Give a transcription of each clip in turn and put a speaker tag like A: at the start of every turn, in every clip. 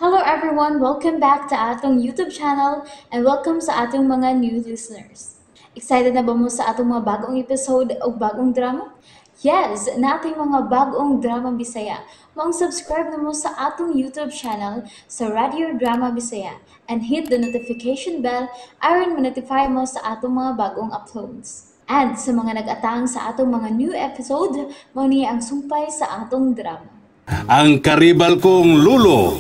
A: Hello everyone! Welcome back to atong YouTube channel and welcome sa atong mga new listeners. Excited na ba mo sa atong mga bagong episode o bagong drama? Yes! Nating mga bagong drama Bisaya. Maong subscribe na mo sa atong YouTube channel sa Radio Drama Bisaya and hit the notification bell aron ma-notify mo sa atong mga bagong uploads. And sa mga nag-atang sa atong mga new episode, mao ni ang sumpay sa atong drama.
B: Ang karibal kong lulo.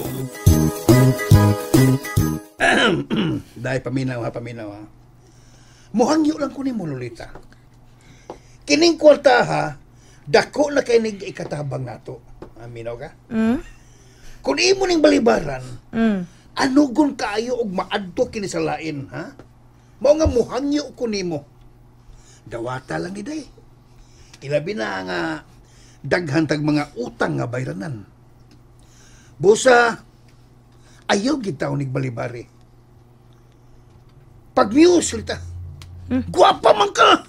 C: Dahil paminaw ha, paminaw ha. Muhangyo lang ko ni mo, Lolita. Kining kwarta ha, dako na kay nig ikatabang nato. Aminaw ka?
D: Mm?
C: Kung imo ning balibaran, anugon kaayo og maadto kini sa lain, ha? Mao nga muhangyo ko nimo. Dawata lang ni day. Ilabi na nga daghan tag mga utang nga bayranan. Busa, ayaw gid taon nig balibari. Pag muse, Lita, guwapa man ka!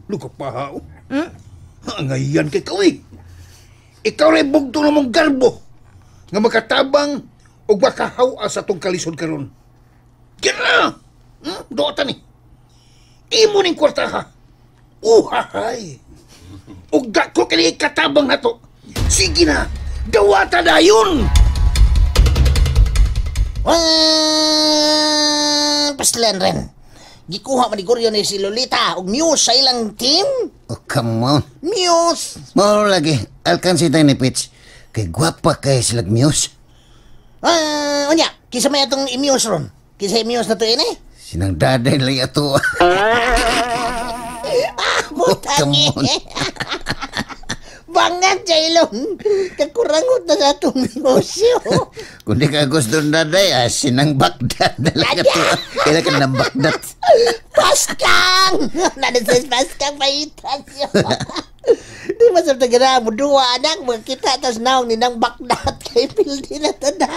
C: Luka pa ha, oh. Angayan kay kawi. Ikaw rin bugto na mong garbo nga makatabang o makahawa sa tong kalisod karon. Kira! Doota ni. Imo ning kwarta ha. Uhahay! Ug dako kini katabang nato. Sige na, dawata dayon!
E: Paslan rin. Gikuha man ni Goryo ni si Lolita og Muse sa ilang team.
F: Oh, come on.
E: Muse!
F: Mao lagi, alkansi tayo ni Pitch. Kay gwapa kay silag Muse.
E: Unya, kinsa may atong i-muse ron? Kinsa i-muse na to ini?
F: Sinang daday lang ato.
E: Butang
F: Oh, come on.
E: Bangat sa ilong. Kakurangot na sa atong negosyo.
F: Kung di ka gusto ng daday, sinang bakdat na lang ato. Kailan ka ng bakdat?
E: Paskang! Nana sa paskang pahitas yun. Di masab na gana mo duwa anak magkita tas naong ni nang bakdat kay pildi na tada.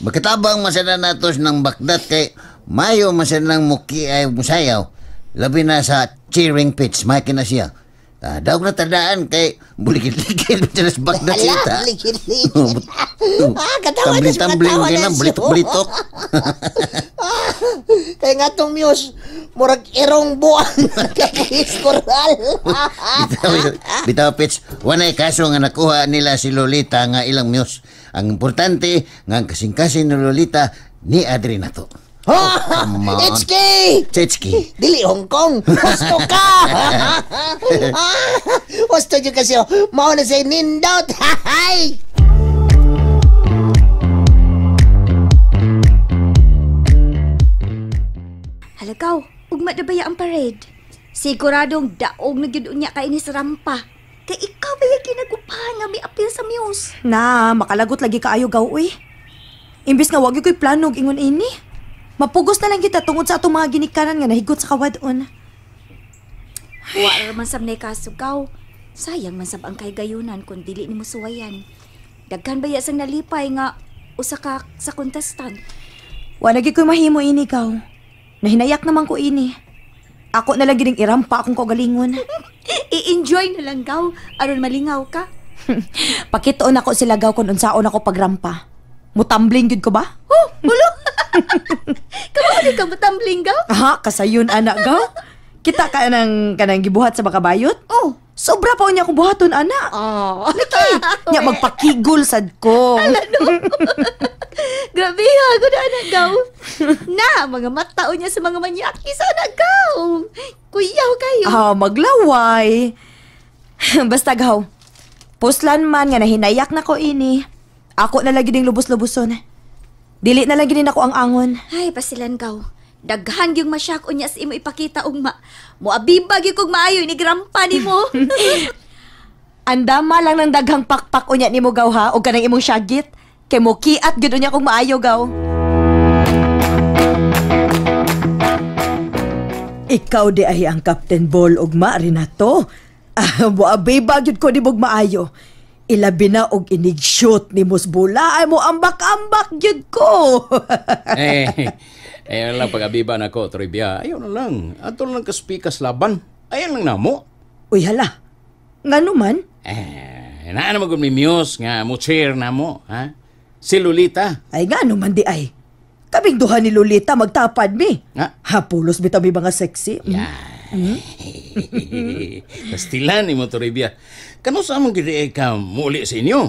F: Makitabang masana natos ng bakdat kay mayo masana ng muki ay musayaw. Labi na sa cheering pitch, may na siya. Daw na tadaan kay bulikid-likid sa bakdat
E: Hala,
F: sita.
E: likid-likid. Katawa na siya,
F: Tumbling-tumbling
E: katawa
F: kay
E: na
F: na,
E: siya.
F: balitok-balitok.
E: Kaya nga tong Muse, murag irong buwang kapuhis koral.
F: Bitaw, bitaw Pitch, wanay kaso nga nakuha nila si Lolita nga ilang muse. Ang importante nga ang kasing-kasing ni Lolita ni Adri na to. Oh, come on.
E: HK!
F: Chechki.
E: Dili Hong Kong. Husto ka! Husto dyan kasi. Mao na sa nindot. Hay!
G: Halagaw, ugma na baya ang parade? Siguradong daog na gyud unya kay ni sa rampa. Kay ikaw ba yung kinagupahan nga may apil sa Muse?
D: Na, makalagot lagi kaayo gaw, uy. Imbis nga wag gyud ko'y plano og ingon ini. Mapugos na lang kita tungod sa atong mga ginikanan nga nahigot sa kawadon.
G: Wa ra man sab nay kaso gaw. Sayang man sab ang kahigayunan kung dili nimo suwayan. Daghan baya sang nalipay nga usa ka sa contestant.
D: Wa na gyud ko'y mahimo ini gaw. Nahinayak naman ko ini. Ako na lang gyud ang irampa akong kaugalingon.
G: I-enjoy na lang gaw aron malingaw ka.
D: Pakitoon ako sila gaw kung unsaon ako pagrampa. Mutambling gyud ko ba?
G: Oh, ulo. Kamo di ka mutambling gaw?
D: Aha, kasayon anak gaw. Kita ka nang kanang gibuhat sa makabayot?
G: Oh.
D: Sobra pa unya akong buhaton anak.
G: Oh.
D: Lagi. Nya magpakigol sad ko.
G: Grabe ha, gud anak gaw. Na, mga mata unya sa mga manyaki sa anak gaw. Kuyaw kayo.
D: Ah, maglaway. Basta gaw. Puslan man nga nahinayak na ko ini. Ako na lagi ding lubos-luboson. Dili na lang ginin ako ang angon.
G: Ay, pasilan gaw. Daghan gyung masyak unya sa imo ipakita ugma. Moabiba gyud kog maayo ni grampa nimo.
D: Andama lang ng daghang pakpak unya nimo gaw ha og kanang imong syagit. Kay mo kiat gyud unya kog maayo gaw. Ikaw di ay ang Captain Ball ugma Renato. Moabiba gyud ko nimo og maayo. Ilabi na og inig shoot ni Musbula ay mo ambak-ambak gyud ko.
B: Ayaw lang pag-abiba na ko, Trivia. Ayaw na lang. Ato lang kaspikas laban. Ayaw lang namo.
D: Uy hala. Ngano man?
B: Naa naman gud mi Muse nga mo cheer na mo, ha? Si Lolita.
D: Ay nga no man di ay. Kaming duha ni Lolita magtapad mi.
B: Nga.
D: Ha, pulos bitaw mi mga sexy.
B: Yeah. Kastilan ni mo, Toribia. Kano sa among gid ka muli sa inyo?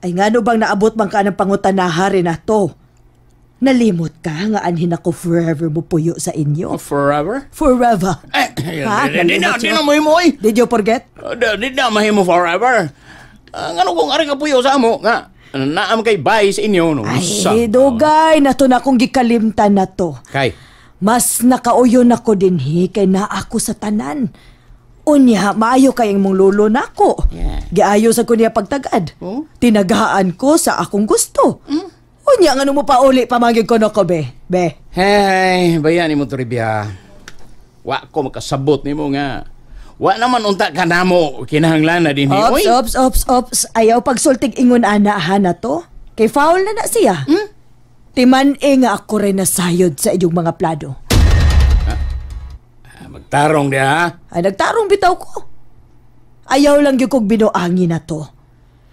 D: Ay nga no bang naabot man ka ng pangutanaha rin ato? Nalimot ka nga anhin ako forever mo puyo sa inyo.
B: Oh, forever?
D: Forever.
B: Eh,
D: Ha?
B: di na,
D: Nalimot
B: di
D: siya.
B: na mahimo eh.
D: Did you forget?
B: Di na mahimo forever. Ngano kung ari ka puyo sa amo nga naam kay bay sa inyo no.
D: Ay, dugay na to na akong gikalimtan na to.
B: Kay.
D: Mas nakauyon ako dinhi kay naa ako sa tanan. Unya, maayo kay imong lolo nako.
B: Yeah.
D: Giayo sa ko niya pagtagad.
B: Oh?
D: Tinagaan ko sa akong gusto. Unya, ngano mo pa uli pamangin ko nako, be? Be.
B: Hey, bayan nimo Toribia. Wa ko makasabot nimo nga. Wa naman unta ka namo kinahanglan na dinhi.
D: Ops,
B: Oy.
D: ops, ops, ops. Ayaw pagsultig ingon ana ha na to. Kay foul na na siya. Timan e nga ako rin nasayod sa inyong mga plano.
B: Magtarong di ha.
D: Ay, nagtarong bitaw ko. Ayaw lang gyud kong binuangin na to.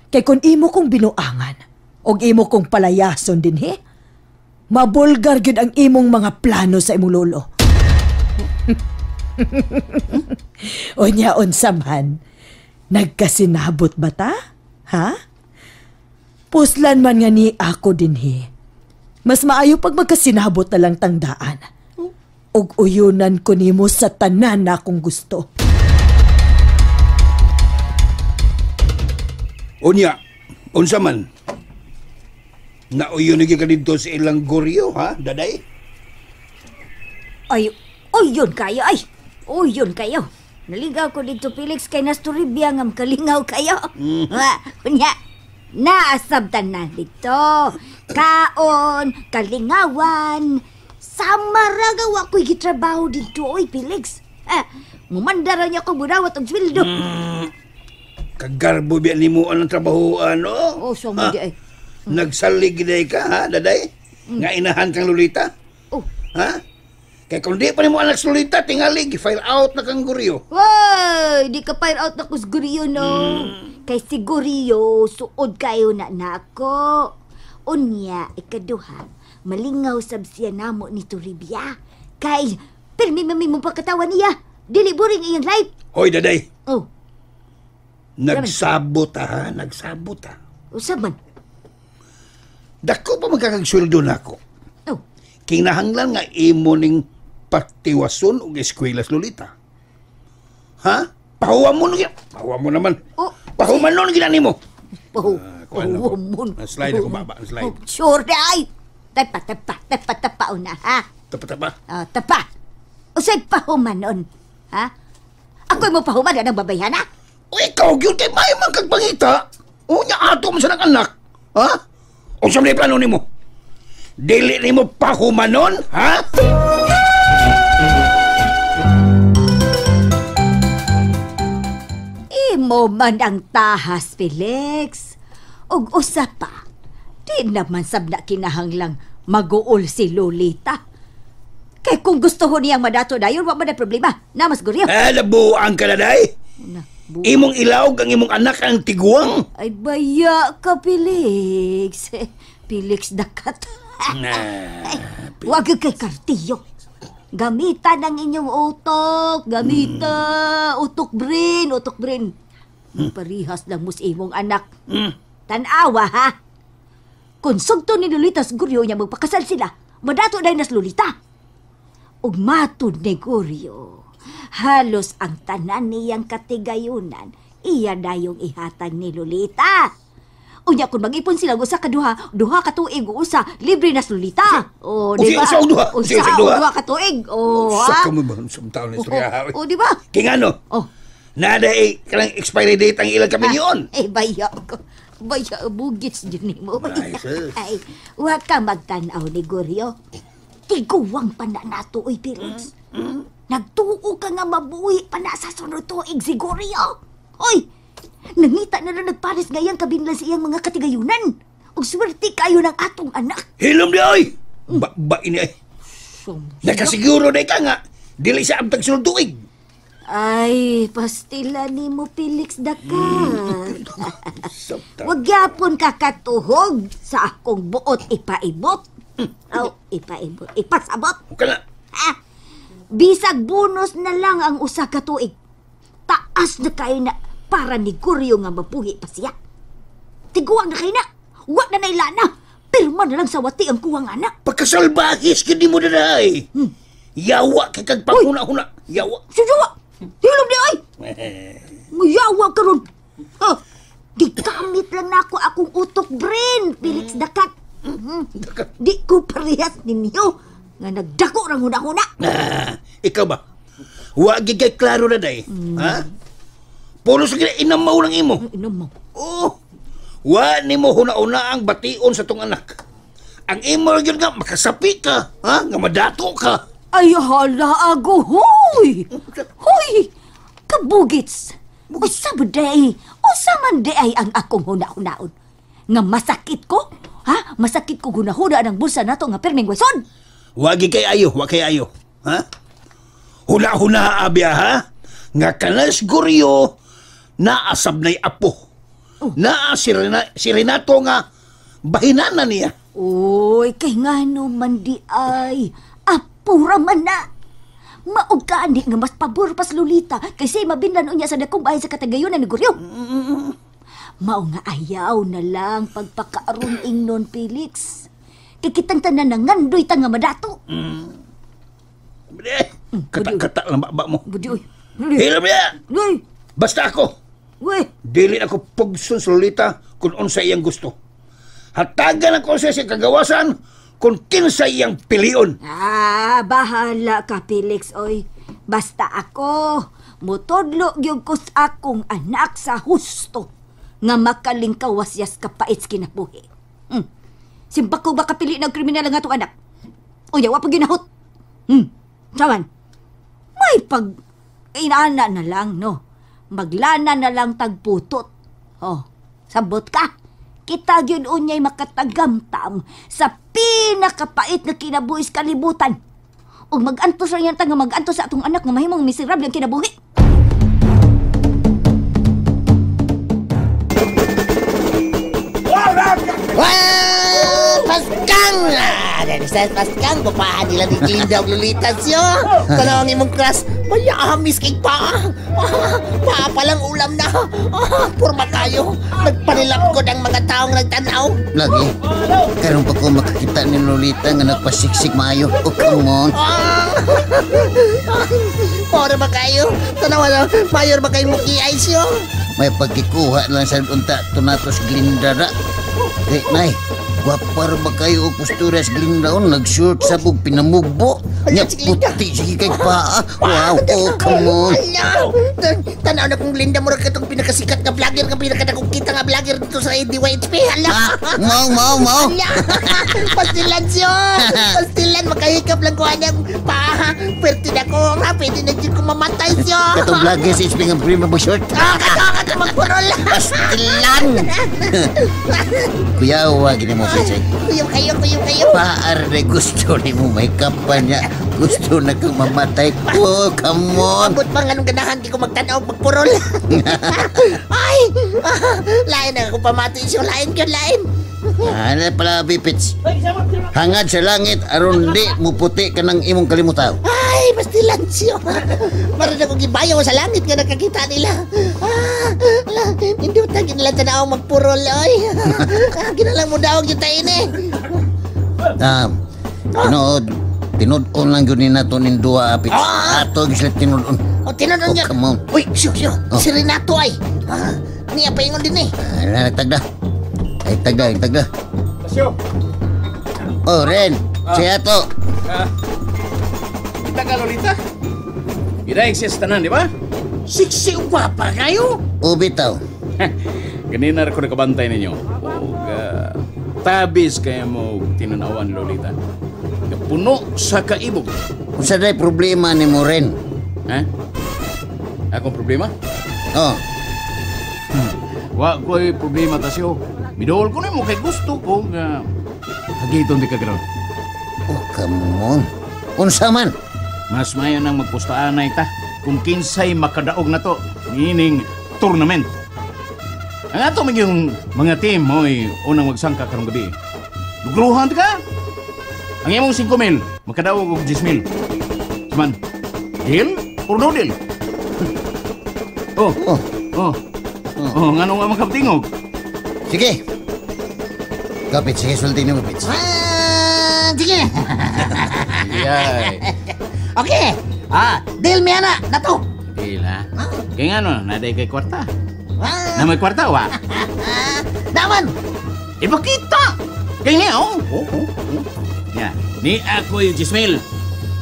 D: Kay kung imo kong binuangan, og imo kong palayason dinhi, mabulgar gyud ang imong mga plano sa imong lolo. Unya unsa man, nagkasinabot ba ta? Ha? Puslan man nga ni ako dinhi. Mas maayo pag magkasinabot na lang tangdaan. Og uyunan ko nimo sa tanan na akong gusto.
C: Unya, unsa man? Nauyon na ka dito sa ilang goryo, ha, daday?
G: Ay, uyon kayo, ay. Uyon kayo. Naligaw ko dito, Felix, kay Nasturibia nga makalingaw kayo. Unya, naasabtan na dito. Kaon, kalingawan. Samaragawa ko'y gitrabaho dito, oy, Felix. Mumandara niya ko budawat og sweldo.
C: Kagarbo biya nimo ang trabahoan, no?
G: Oh, so mo di ay.
C: Nagsalig day ka, ha, daday? Nga inahan kang Lolita?
G: Oh.
C: Ha? Kaya kung di pa nimo anak sa Lolita, tingali, gi-file out na kang goryo.
G: Hoy, di ka fire out na kus Guriyo, no? Kay si Guriyo, suod kayo na nako. Unya, ikaduha, malingaw sab siya namo ni Toribia. Kay, pirmi mami mong pagkatawa niya. Dili boring iyang life.
C: Hoy, daday.
G: Oh,
C: Nagsabot, ha? Nagsabot, ha?
G: usab man.
C: Dako pa magkakagsweldo nako.
G: Oh,
C: Kinahanglan nga imo ning patiwason og eskwela sa Lolita. Ha? Pahuwa mo no Pahuwa mo naman.
G: Oh.
C: Pahuman nun gina nimo.
G: oh,
C: Kuan ako.
G: oh, mon.
C: Slide ako baba, slide.
G: Oh, sure na ay. Tapa, tapa, tapa, tapa una, ha?
C: Tapa tapa.
G: Oh, tapa. Usay pahumanon, ha? Ako'y mo pahuman ang babayhan, ha?
C: O ikaw gyud kay maayo man kag pangita. Unya ato mo sa nang anak. Ha? Unsa man plano nimo? Dili nimo pahumanon, ha?
G: Imo man ang tahas, Felix. Og usa pa, di naman sab na kinahanglang maguol si Lolita. Kay kung gusto ho niyang madato dayon, wa man na problema. Namas guryo.
C: Eh, labuang ka na day.
G: Na,
C: Imong ilawg ang imong anak ang tiguang.
G: Ay, baya ka, Felix. Felix dakat.
C: Nah.
G: Wag kay kartiyo. Gamitan ang inyong utok. Gamita. Utok brain, utok brain. Parihas lang mo sa imong anak. Tanawa, ha? Kung sugto ni Lolita sa Guryo niya magpakasal sila, madato dahil nas Lolita. Ug matud ni Guryo, halos ang tanan niyang katigayunan, iya dayong ihatag ni Lolita. Unya kung mag-ipon sila usa ka duha, duha ka tuig usa, libre na sa Lolita. Oh, di ba?
C: Usa og duha?
G: Usa
C: Usa og
G: og
C: duha?
G: duha ka tuig. Oh,
C: Sa
G: ha?
C: ka mo ba sa taon na istorya? ha?
G: Oh, di ba?
C: King ano?
G: Oh.
C: Nada eh, kanang expiry date ang ilang kamilyon.
G: Eh, baya ko. Baya, bugits din mo.
C: Ay, sus.
G: Ay, huwag ka magtanaw ni Goryo. Tiguwang pa na nato, uy, Felix. Nagtuo ka nga mabuhi pa na sa sunod tuig si Goryo. Oy, nangita na lang nagpares ngayang kabinlan sa iyang mga katigayunan. Ug swerte kayo ng atong anak.
C: Hilom di oy! Ba, ba ini ay. Nakasiguro na ka nga, dili siya abtag sunod tuig.
G: Ay, pastila ni mo, Felix Dakat. Wag gyapon ka katuhog sa akong buot ipaibot. Aw, ipaibot, ipasabot.
C: Huwag na.
G: Ah, bisag bonus na lang ang usa ka tuig. Taas na kayo na para ni Guryo nga mabuhi pa siya. Tiguang na kayo na. Wa na nailana. Pirma na lang sa wati ang kuwang anak.
C: Pagkasalbahis ka di mo na ay. Yawa kay kag panghuna-huna. Yawa.
G: Susuwa! Hilom di ay! Muyawa karon. Ha? Gigamit lang nako akong utok brain, Felix Dakat. Di ko parehas ninyo nga nagdako rang huna-huna.
C: Ah, ikaw ba? Wa gid kay klaro na day. Ha? Pulos gid inamaw lang imo.
G: Inamaw.
C: Oh. Wa nimo huna-huna ang bation sa tong anak. Ang imo gyud nga makasapi ka, ha? Nga madato ka.
G: Ay, hala, ago, huy! Huy! Kabugits! Usa ba day? Usa man day ay ang akong huna-hunaon. Nga masakit ko? Ha? Masakit ko hunahuna ng bulsa nato nga pirming wason!
C: Wagi kay ayo, wa kay ayo. Ha? Huna-huna, abya, ha? Nga kanas guryo, naasab na'y apo. Oh. Naa si Renato nga bahinana niya.
G: Uy, kay ngano man di ay. Pura man na. Maog ka ani nga mas pabor pas Lolita kaysa mabinlan unya sa dakong bahay sa katagayon ni Guryo. Mao nga ayaw na lang pagpakaaron ingnon, Felix. Kay kitang tanan na ngandoy ta nga madato.
C: Kata-kata lang ba mo.
G: Budi oy.
C: Hilom niya. Basta ako.
G: Uy.
C: Dili ako pugson sa Lolita kung unsa iyang gusto. Hatagan ako sa kagawasan kung kinsa iyang pilion.
G: Ah, bahala ka, Felix, oy. Basta ako, mutudlo gyud ko sa akong anak sa husto nga makalingkawas siyas kapait sa kinabuhi. Simbako ba kapili ng kriminal ang atong anak? Unya, wa pa ginahot. Saman, may pag inaana na lang, no? Maglana na lang tagputot. Oh, sabot ka. Kita gyud unyay makatagamtam sa pinakapait nga kinabuhi sa kalibutan. Ug magantos ra yan ta nga magantos sa atong anak nga mahimong miserable ang kinabuhi.
E: Wow! Paskang! Dahil Paskang, papahan nila ni Glinda og Lolita siya. Tanawang imong crush, mayamis kay paa. Paa palang ulam na. Purma kayo. Nagpanilap ko ng mga taong nagtanaw.
F: Lagi, karon pa ko makakita ni Lolita nga nagpasiksik maayo. Oh, come on.
E: Pora ba kayo? Tanawa na, mayor ba kayo mukiay siya?
F: May pagkikuha lang sa unta tunatos Glinda ra. Kay, nay, gwapar ba kayo o posturas Glinda on? Nag-short sa bug pinamugbo. Nya puti sige kay paa. Wow, oh, come on.
E: Tanaw na kong Glinda, murag katong pinakasikat nga vlogger, nga pinakadakong kita nga vlogger dito sa DYHP. Hala!
F: Mau, mau.
E: Pastilan siya! Pastilan, makahikap lang ko anyang paa. Pwerte na ko. Pwede na dyan ko mamatay siya.
F: Katong vlogger sa HP nga prima mo short.
E: Katong magpurol.
F: Pastilan! Kuya, wag gini mo, Fitz.
E: Kuya kayo.
F: Paar na gusto ni mo may kampanya. Gusto na kang mamatay. Oh, come on.
E: Abot pa nga nung ganahan, di ko magtanaw, magpurol. Ay! Lain na ako pamati siya. Lain ka, lain.
F: Ano pala, Pipits? Hangad sa langit, aron di muputi ka ng imong kalimutaw.
E: Ay, pastilan siya. Maroon akong gibayaw sa langit nga nakakita nila. Hindi mo tagin nila tanaw magpurol, oy. Ginalang mo daw yung tayo eh.
F: Tinood. Tinod-on lang yun ni nato ning duha, Pits. Ato, sila tinod-on.
E: O, tinod-on yun.
F: Oh, come on.
E: Uy, siyo. Si Renato ay. Niya paingon din eh.
F: Nagtagda. Ay, tagda.
B: Pasyo.
F: Oh, Ren. Siya to.
B: Kita ka, Lolita. Gidaig siya sa tanan, di ba? Siksi gwapa kayo.
F: O, bitaw.
B: Ganina ko nakabantay ninyo. Tabis kaya mo tinanawan, Lolita. Puno sa kaibog.
F: Unsa day problema ni mo, Ren?
B: Ha? Akong problema?
F: Oh.
B: Wa ko'y problema, Tasyo. Midool ko na mo kay gusto ko nga hagiton di ka karon.
F: Oh, come on. Unsa man?
B: Mas mayo nang magpustaanay ta. Kung kinsay makadaog na to niining tournament. Ang ato man yung mga team mo'y unang magsangka karong gabi. Lugruhan ka! Ang imong 5 mil, makadaog og 10 mil. Suman, deal or no deal? Oh,
F: Oh,
B: oh, oh, ngano nga makabtingog?
F: Sige. Kapit, sige, sulti nimo, Pits.
E: Ah, sige.
B: Yay.
E: Okay. Ah, deal mi ana nato.
B: Deal ha? Kaya nga no, naday kay kwarta.
E: Ah,
B: Na may kwarta, wa?
E: Naman.
B: Ipakita! Kaya niya, oh. Oh. Ya, ni ako yung 10 mil.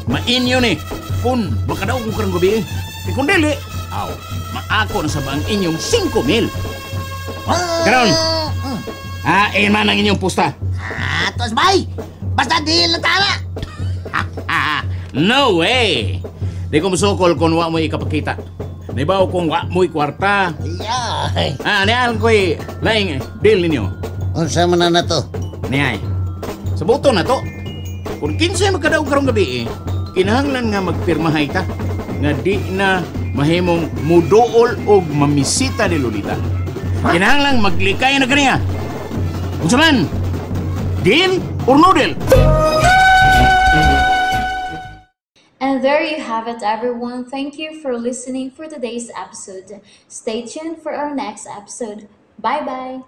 B: Mainyo ni. Kung makadaog ko karong gabi, eh. Kung dili, aw, maako na sa bang inyong 5 mil.
E: Ah,
B: Karon. Ah, eh man ang inyong pusta.
E: Ah, tos bay. Basta deal na tala.
B: Ah, no way! Di ko musukol kung wa mo'y ikapakita. Nibaw kung wa mo'y kwarta.
E: Ayay.
B: Ah, niyan ko'y laing deal ninyo.
F: Unsa man na to?
B: Niyay. Sa buto na to. Kung kinsay magkadaog karong gabi eh, kinahanglan nga magpirmahay ta nga di na mahimong muduol og mamisita ni Lolita. Kinahanglan maglikay na kaniya. Unsa man? Deal or no deal?
A: And there you have it, everyone. Thank you for listening for today's episode. Stay tuned for our next episode. Bye bye.